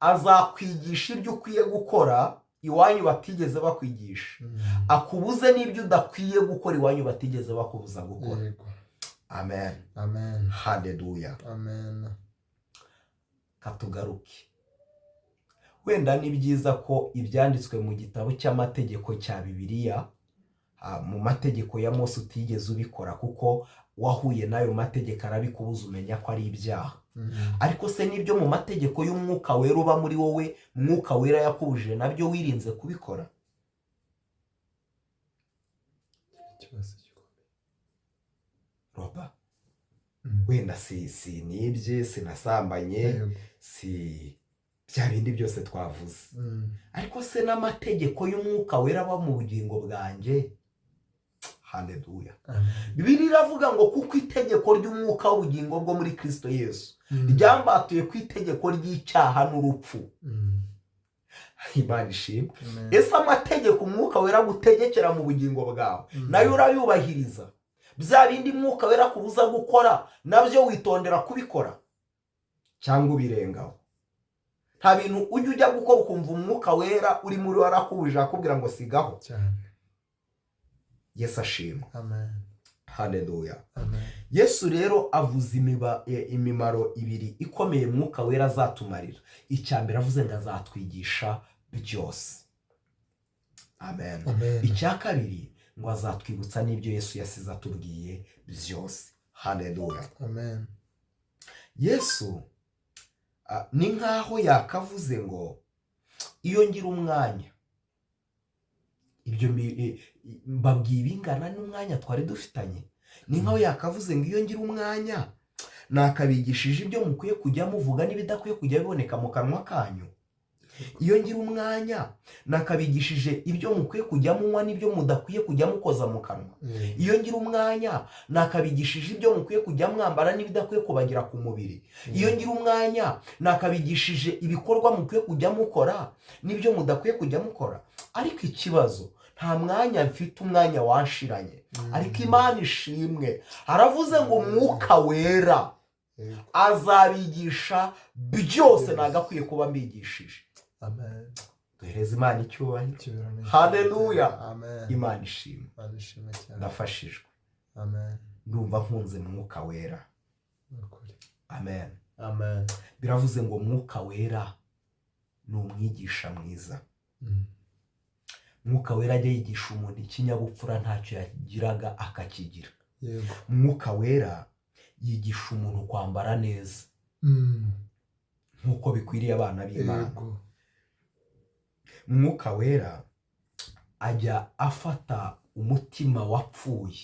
azakwigisha ibyo ukwiye gukora iwanyu batigeze bakwigisha, Mm. akubuze n'ibyo udakwiye gukora iwanyu batigeze bakubuza gukora. Yego. Amen. Amen. Haleluya. Amen. Katugaruke. Wenda ni byiza ko ibyanditswe mu gitabo cy'amategeko cya Bibiliya, mu mategeko ya Mose, utigeze ubikora kuko wahuye n'ayo mategeko arabikubuza, umenya ko ari ibyaha. Mm. Ariko se n'ibyo mu mategeko y'Umwuka Wera uba muri wowe, Mwuka Wera yakubujije, nabyo wirinze kubikora? Ikibazo gikomeye. Roba, Mm. wenda si nibye, sinasambanye, Yego. si bya bindi byose twavuze, Mm. ariko se n'amategeko y'Umwuka Wera aba mu bugingo bwanjye? Haleluya. Amen. Bibiliya iravuga ngo kuko itegeko ry'umwuka w'ubugingo bwo muri Kristo Yesu Mm. ryambatuye ku itegeko ry'icyaha n'urupfu. Mm. Imana ishimwe. Amen. Ese amategeko Umwuka Wera gutegekera mu bugingo bwawe, Mm. nayo urayubahiriza? Bya bindi Mwuka Wera kubuza gukora, nabyo witondera kubikora cyangwa ubirengaho? Nta bintu ujya ujya gukora ukumva Umwuka Wera uri muri we arakubujije, akubwira ngo sigaho? Cyane. Yesu ashimwe. Amen. Haleluya. Amen. Yesu rero avuze imimaro ibiri ikomeye Mwuka Wera azatumarira. Icya mbere avuze ngo azatwigisha byose. Amen. Amen. Icya kabiri ngo azatwibutsa n'ibyo Yesu yasize atubwiye byose. Haleluya. Amen. Yesu ni nk'aho yakavuze ngo iyo ngira umwanya, ibyo mbabwiye ibingana n'umwanya twari dufitanye, ni nk'aho yakavuze ngo iyo ngira umwanya nakabigishije ibyo mukwiye kujya muvuga n'ibidakwiye kujya biboneka mu kanwa kanyu. Iyo ngira umwanya nakabigishije ibyo mukwiye kujya munywa n'ibyo mudakwiye kujya mukoza mu kanwa. Iyo ngira umwanya nakabigishije ibyo mukwiye kujya mwambara n'ibidakwiye kubagira ku mubiri. Iyo ngira umwanya nakabigishije ibikorwa mukwiye kujya mukora n'ibyo mudakwiye kujya mukora. Ariko ikibazo, nta mwanya mfite, umwanya wanshiranye. Ariko Imana ishimwe, aravuze ngo Mwuka Wera azabigisha byose nagakwiye kuba mbigishije. Amen. Duhereze Imana icyubahiro. Icyubahiro. Haleluya. Amen. Imana ishimwe. Imana ishimwe cyane. Ndafashijwe. Amen. Ndumva nkunze Mwuka Wera. Nukuri. Amen. Amen. Biravuze ngo Mwuka Wera ni umwigisha mwiza. Mwuka Wera ajya yigisha umuntu ikinyabupfura ntacyo yagiraga akakigira. Yego. Mwuka Wera yigisha umuntu kwambara neza nk'uko bikwiriye abana b'Imana. Yego. Mwuka Wera ajya afata umutima wapfuye,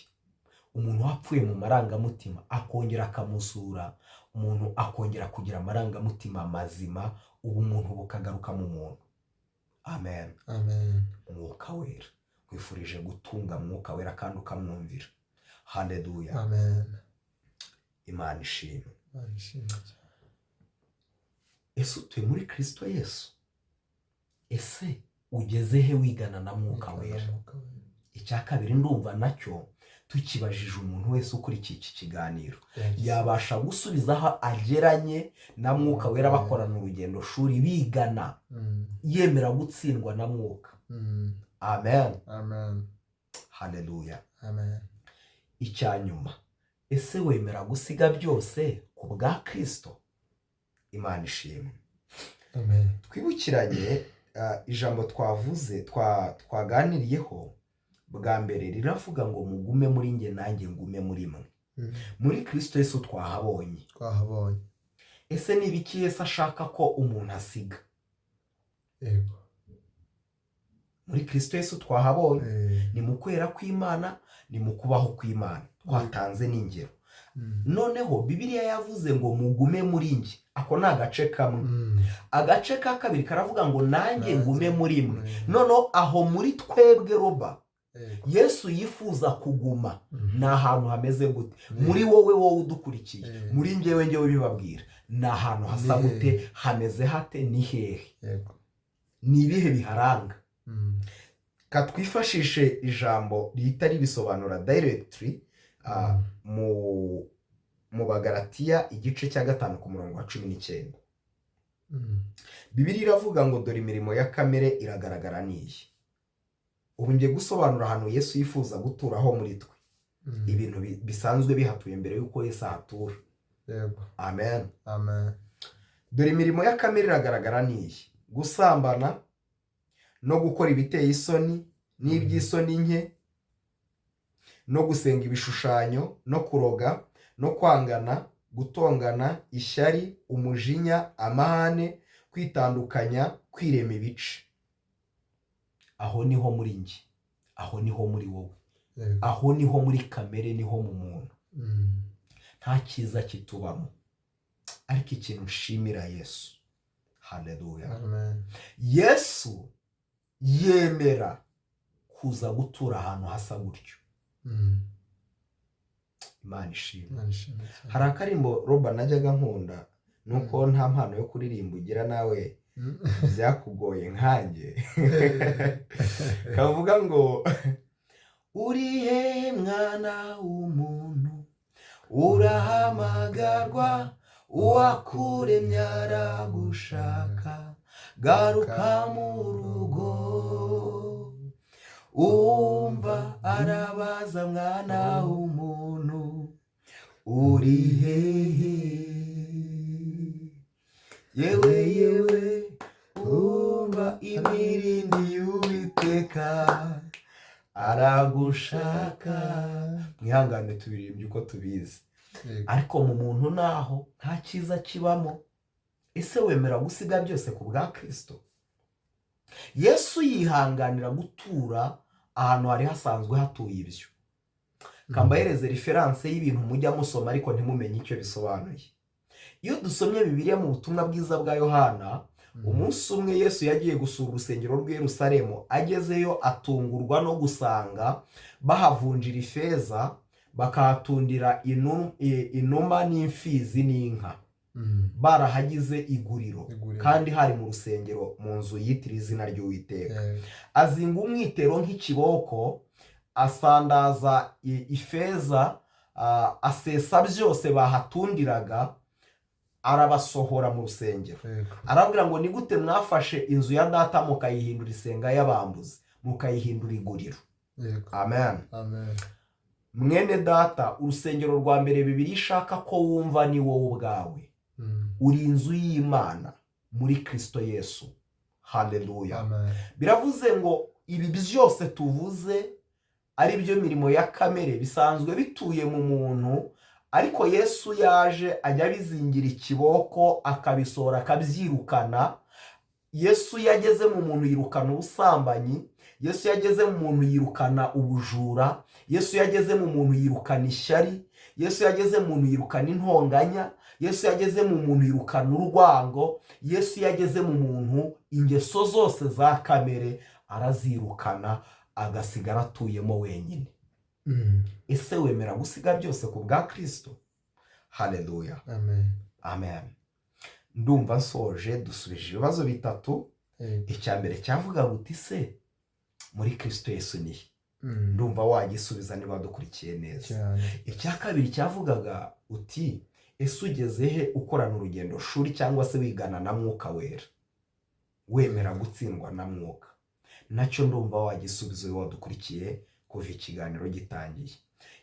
umuntu wapfuye mu marangamutima, akongera akamuzura, umuntu akongera kugira amarangamutima mazima, ubumuntu bukagaruka mu muntu. Amen. Amen. Mwuka Wera, nkwifurije gutunga Mwuka Wera kandi ukamwumvira. Haleluya. Amen. Imana ishimwe. Imana ishimwe cyane. Ese utuye muri Kristo Yesu? Ese ugeze he wigana na Mwuka Wera? Mwuka Wera. Icya kabiri ndumva nacyo tukibajije umuntu wese ukurikiye iki kiganiro, yabasha gusubiza aho ageranye na Mwuka Wera bakorana urugendo shuri bigana, yemera gutsindwa na Mwuka. Amen. Amen. Haleluya. Amen. Icya nyuma, ese wemera gusiga byose ku bwa Kristo? Imana ishimwe. Amen. Twibukiranye ijambo twavuze twaganiriyeho bwa mbere, riravuga ngo mugume muri nge nanjye ngume muri mwe. Muri Kristo Yesu twahabonye. Twahabonye. Ese ni ibiki Yesu ashaka ko umuntu asiga? Yego. Muri Kristo Yesu twahabonye. Ni mu kwera kw'Imana, ni mu kubaho kw'Imana. Twatanze n'ingero. Noneho Bibiliya yavuze ngo mugume muri nge. Ako ni agace kamwe. Agace ka kabiri karavuga ngo nanjye ngume muri mwe. Noneho aho muri twebwe roba Yesu yifuza kuguma ni ahantu hameze gute? Muri wowe wowe udukurikiye, muri njyewe njyewe bibabwira, ni ahantu hasa gute, hameze hate, ni hehe, ni ibihe biharanga? Katwifashishe ijambo rihita ribisobanura directly mu Bagalatiya igice cya 5 ku murongo wa 19. Bibiliya iravuga ngo dore imirimo ya kamere iragaragara niyi. Ubu ngiye gusobanura ahantu Yesu yifuza guturaho muri twe, ibintu bisanzwe bihatuye mbere y'uko Yesu ahatura. Amen. Amen. Dore imirimo ya kamere iragaragara niyi: gusambana no gukora ibiteye isoni n'iby'isoni nke, no gusenga ibishushanyo, no kuroga, no kwangana, gutongana, ishyari, umujinya, amahane, kwitandukanya, kwirema ibice. Aho niho muri njye, aho niho muri wowe, aho niho muri kamere, niho mu muntu. Nta cyiza kitubamo. Ariko ikintu nshimira Yesu, haleluya, Yesu yemera kuza gutura ahantu hasa gutyo. Imana ishimwe. Hari akarimbo Roba najyaga nkunda, nuko nta mpano yo kuririmba ugira nawe byakugoye nkanjye, kavuga ngo uri he mwana w'umuntu, urahamagarwa, uwakuremye aragushaka, garuka mu rugo, umva Arabaza, mwana w'umuntu, uri hehe? Yewe, yewe, umva imirindi y'Uwiteka, aragushaka. Mwihangane, tubiririmbye uko tubizi. Ariko mu muntu naho nta cyiza kibamo. Ese wemera gusiga byose ku bwa Kirisito? Yesu yihanganira gutura ahantu hari hasanzwe hatuye ibyo. Kambahereze reference y'ibintu mujya musoma ariko ntimumenye icyo bisobanuye. Iyo dusomye Bibiliya mu Butumwa Bwiza bwa Yohana, umunsi umwe Yesu yagiye gusura urusengero rw'i Yerusalemu. Agezeyo atungurwa no gusanga bahavunjira ifeza, bakahatundira inuma n'imfizi n'inka, barahagize iguriro, Iguriro. kandi hari mu rusengero, mu nzu yitiriwe izina ry'Uwiteka. Azinga umwitero nk'ikiboko, asandaza ifeza, asesa byose bahatundiraga, arabasohora mu rusengero. Arabwira ngo: "Ni gute mwafashe inzu ya Data mukayihindura isenga y'abambuzi, mukayihindura iguriro?" Amen. Amen. Mwene Data, urusengero rwa mbere Bibiliya ishaka ko wumva ni wowe ubwawe. Uri inzu y'Imana muri Kirisito Yesu. Haleluya! Amen. Biravuze ngo ibi byose tuvuze, ari byo mirimo ya kamere, bisanzwe bituye mu muntu, ariko Yesu yaje ajya abizingira ikiboko, akabisohora, akabyirukana. Yesu yageze mu muntu yirukana ubusambanyi. Yesu yageze mu muntu yirukana ubujura. Yesu yageze mu muntu yirukana ishyari. Yesu yageze mu muntu yirukana intonganya. Yesu yageze mu muntu yirukana urwango. Yesu yageze mu muntu, ingeso zose za kamere arazirukana, agasigara atuyemo wenyine. Ese wemera gusiga byose ku bwa Kirisito? Haleluya! Amen. Amen. Ndumva nsoje. Dusubije ibibazo bitatu. Icya mbere cyavuga uti: "Se muri Kirisito Yesu nihe?" Ndumva wagisubiza niba dukurikiye neza. Cyane. Icya kabiri cyavugaga uti: "Ese ugeze he ukorana urugendo shuri cyangwa se wigana na Mwuka Wera, wemera gutsindwa na Mwuka?" Nacyo ndumva wagisubiza iyo wadukurikiye kuva ikiganiro gitangiye.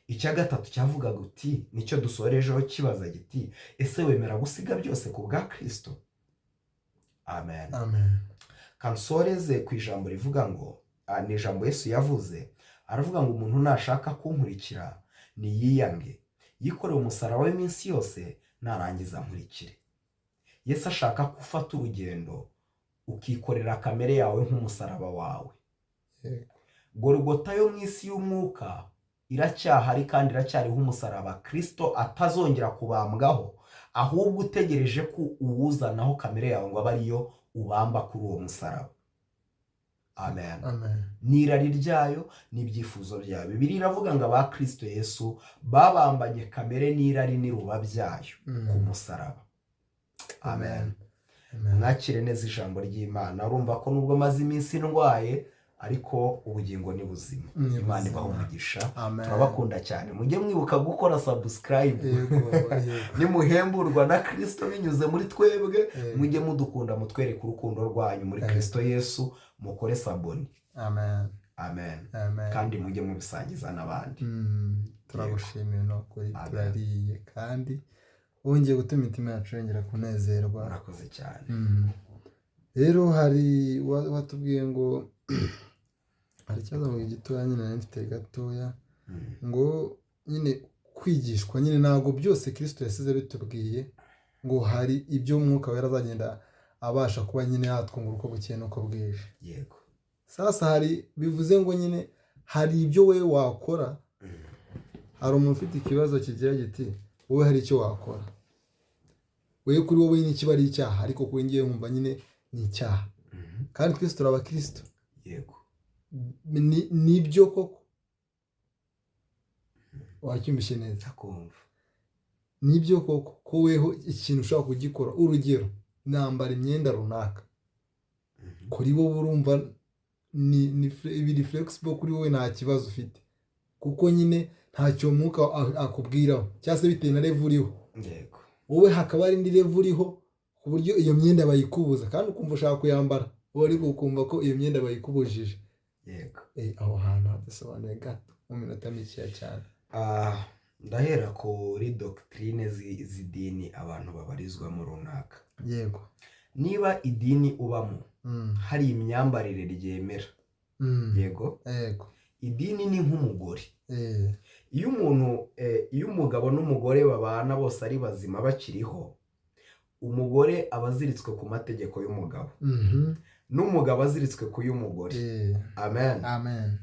Icya gatatu cyavugaga uti, nicyo dusorejeho, kibaza giti: "Ese wemera gusiga byose ku bwa Kirisito?" Amen. Amen. Kansoreze ku ijambo rivuga ngo, ni ijambo Yesu yavuze, aravuga ngo: "Umuntu nashaka kunkurikira niyiyange, yikoreye umusaraba w'iminsi yose, narangiza nkurikire." Yesu ashaka ko ufata urugendo ukikorera kamere yawe nk'umusaraba wawe. Gorogota yo mu isi y'umwuka iracyahari kandi iracyariho umusaraba Kirisito atazongera kubambwaho, ahubwo utegereje ko uwuzanaho kamere yawe ngo abe ariyo ubamba kuri uwo musaraba. Amen. Amen. N'irari ryayo n'ibyifuzo byayo. Bibiliya iravuga ngo aba Kirisito Yesu babambanye kamere n'irari n'iruba byayo ku musaraba. Amen. Amen. Mwakire neza ijambo ry'Imana. Urumva ko nubwo maze iminsi ndwaye, ariko ubugingo ni buzima. Ni Imana buzima. ibaha umugisha. Amen. Turabakunda cyane. Mujye mwibuka gukora subscribe. Yego, yego. Nimuhemburwa na Kirisito binyuze muri twebwe, mujye mudukunda, mutwereke urukundo rwanyu muri Kirisito Yesu, mukore s'abonner. Amen. Amen. Amen. Kandi mujye mubisangiza n'abandi. Turagushimiye ni ukuri. Amen. Turariye kandi wongeye gutuma imitima yacu yongera kunezerwa. Murakoze cyane. Rero hari watubwiye ngo hari ikibazo ngo gitoya nyine nari mfite gatoya, ngo nyine kwigishwa nyine ntabwo byose Kirisito yasize bitubwiye, ngo hari ibyo Umwuka Wera azagenda abasha kuba nyine yatwungura uko bukeye n'uko bwije. Sasa hari bivuze ngo nyine hari ibyo we wakora. Hari umuntu ufite ikibazo kigira giti: "Wowe hari icyo wakora, wowe kuri wowe nyine kiba ari icyaha, ariko kuri njyewe nkumva nyine ni icyaha." Kandi twese turi abakristo. Nibyo koko, wacyumvishe neza? Ndakumva. Nibyo koko ko weho ikintu ushobora kugikora, urugero nambara imyenda runaka, kuri wowe urumva ni biri flexible, kuri wowe nta kibazo ufite, kuko nyine ntacyo Mwuka akubwiraho, cyangwa se bitewe na level uriho. Wowe hakaba hari indi level uriho ku buryo iyo myenda bayikubuza, kandi ukumva ushaka kuyambara wowe, ariko ukumva ko iyo myenda bayikubujije. Aho hantu hadasobanuye gato. Mu minota mikeya cyane. Ndahera kuri doctrine z'idini abantu babarizwamo runaka. Niba idini ubamo hari imyambarire ryemera, yego, idini ni nk'umugore. Iyo umuntu iyo umugabo n'umugore babana bose ari bazima bakiriho, umugore aba aziritswe ku mategeko y'umugabo, n'umugabo aziritswe ku y'umugore. Amen. Amen.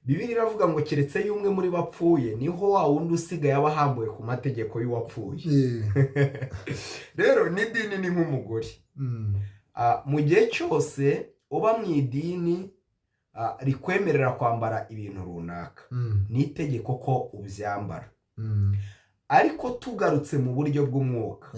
Bibiliya iravuga ngo keretse iyo umwe muri bo apfuye, niho wa wundi usigaye aba ahambuwe ku mategeko y'uwapfuye. Rero n'idini ni nk'umugore. Mu gihe cyose uba mu idini rikwemerera kwambara ibintu runaka, ni itegeko ko ubyambara. Ariko tugarutse mu buryo bw'umwuka,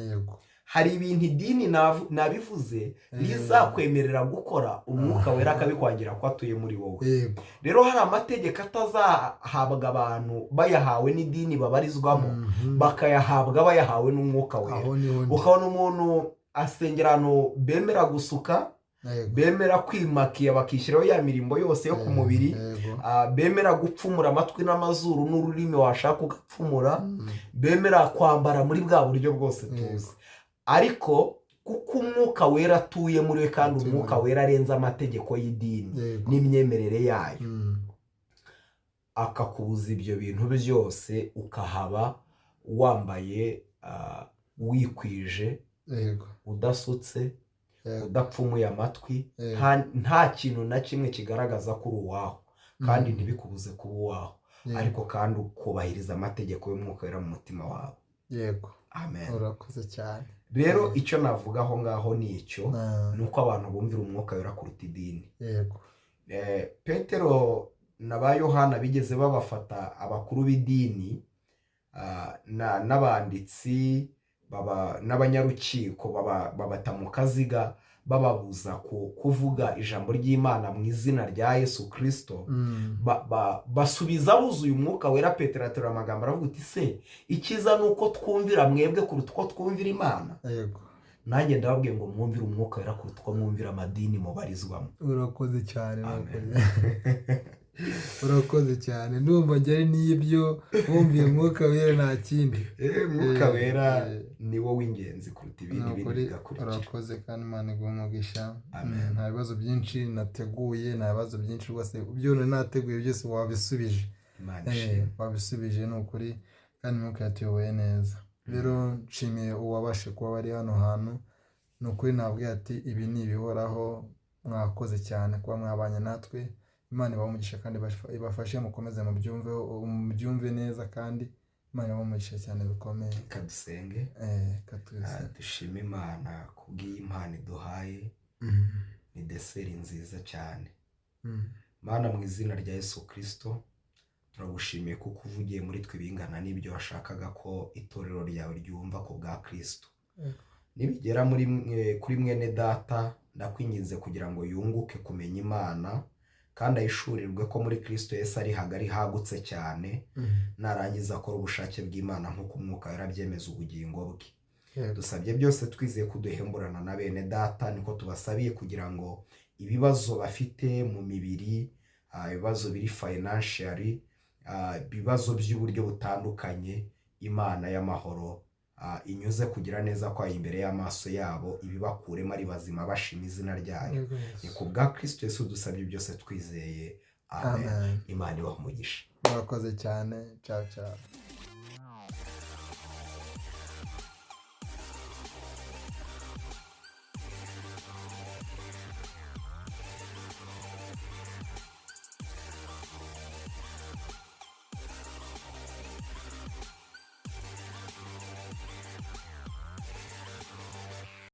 hari ibintu idini nabivuze rizakwemerera gukora, umwuka wera akabikwangira ko atuye muri wowe. Rero hari amategeko atazahabwa abantu bayahawe n'idini babarizwamo, bakayahabwa bayahawe n'umwuka wera. Aho niho ndi. Ukabona umuntu asengera ahantu bemera gusuka, bemera kwimakiya bakishyiraho ya mirimbo yose yo ku mubiri, bemera gupfumura amatwi n'amazuru n'ururimi washaka ugapfumura, bemera kwambara muri bwa buryo bwose tuzi. Ariko kuko umwuka wera atuye muri we, kandi Atuye umwuka muri we. wera arenze amategeko y'idini n'imyemerere yayo, akakubuza ibyo bintu byose, ukahaba wambaye, wikwije, udasutse, udapfumuye amatwi, nta kintu na kimwe kigaragaza ko uri uwaho, kandi ntibikubuze kuba uwaho, ariko kandi ukubahiriza amategeko y'umwuka wera mu mutima wawe. Amen. Urakoze cyane. Rero icyo navuga aho ngaho ni icyo, ni uko abantu bumvira umwuka wera kuruta idini. Petero na ba Yohana bigeze babafata abakuru b'idini, n'abanditsi n'abanyarukiko, babata mu kaziga, bababuza kuvuga ijambo ry'Imana mu izina rya Yesu Kristo. Basubiza buzuye umwuka wera. Petero aterura amagambo aravuga uti: se icyiza ni uko twumvira mwebwe kuruta uko twumvira Imana? Nanjye ndababwiye ngo mwumvire umwuka wera kuruta uko mwumvira amadini mubarizwamo. Urakoze cyane. Amen. Urakoze cyane, ndumva njyari n'ibyo wumviye umwuka wera nta kindi. Umwuka wera ni wo w'ingenzi kuruta ibindi Ni bindi ukuri, bigakurikira. Urakoze kandi Imana iguhe umugisha. Amen. Nta bibazo byinshi nateguye, nta bibazo byinshi rwose, ibyo nari nateguye byose wabisubije. Imana ishimwe. Wabisubije ni ukuri, kandi umwuka yatuyoboye neza. Rero nshimiye uwabashe kuba bari hano hantu, ni ukuri nabwiye ati ibi ni ibihoraho, mwakoze cyane kuba mwabanye natwe. Imana ibahe umugisha kandi ibafashe mukomeze mubyumve neza, kandi Imana ibahe umugisha cyane bikomeye. Reka dusenge. Reka tuse. Dushime Imana kubw'iyi mpano iduhaye, ni dessert nziza cyane. Mana, mu izina rya Yesu Kristo, turagushimiye kuko uvugiye muri twe ibingana n'ibyo washakaga ko itorero ryawe ryumva ku bwa Kristo. Nibigera muri mwe, kuri mwene data, ndakwinginze kugira ngo yunguke kumenya Imana, kandi ahishurirwe ko muri Kristo Yesu ari hagari hagutse cyane, narangiza akora ubushake bw'Imana nk'uko umwuka yarabyemeza ubugingo bwe. Dusabye byose twizeye kuduhemburana na bene data, niko tubasabiye kugira ngo ibibazo bafite mu mibiri, ibibazo biri financially, ibibazo by'uburyo butandukanye, Imana y'amahoro inyuze kugira neza kwayo imbere y'amaso yabo, ibibakuremo ari bazima bashima izina ryayo. Yesu. Ni ku bwa Kristo Yesu dusabye byose twizeye. Amen. Amen. Imana ibahe umugisha. Murakoze cyane. Ciao ciao.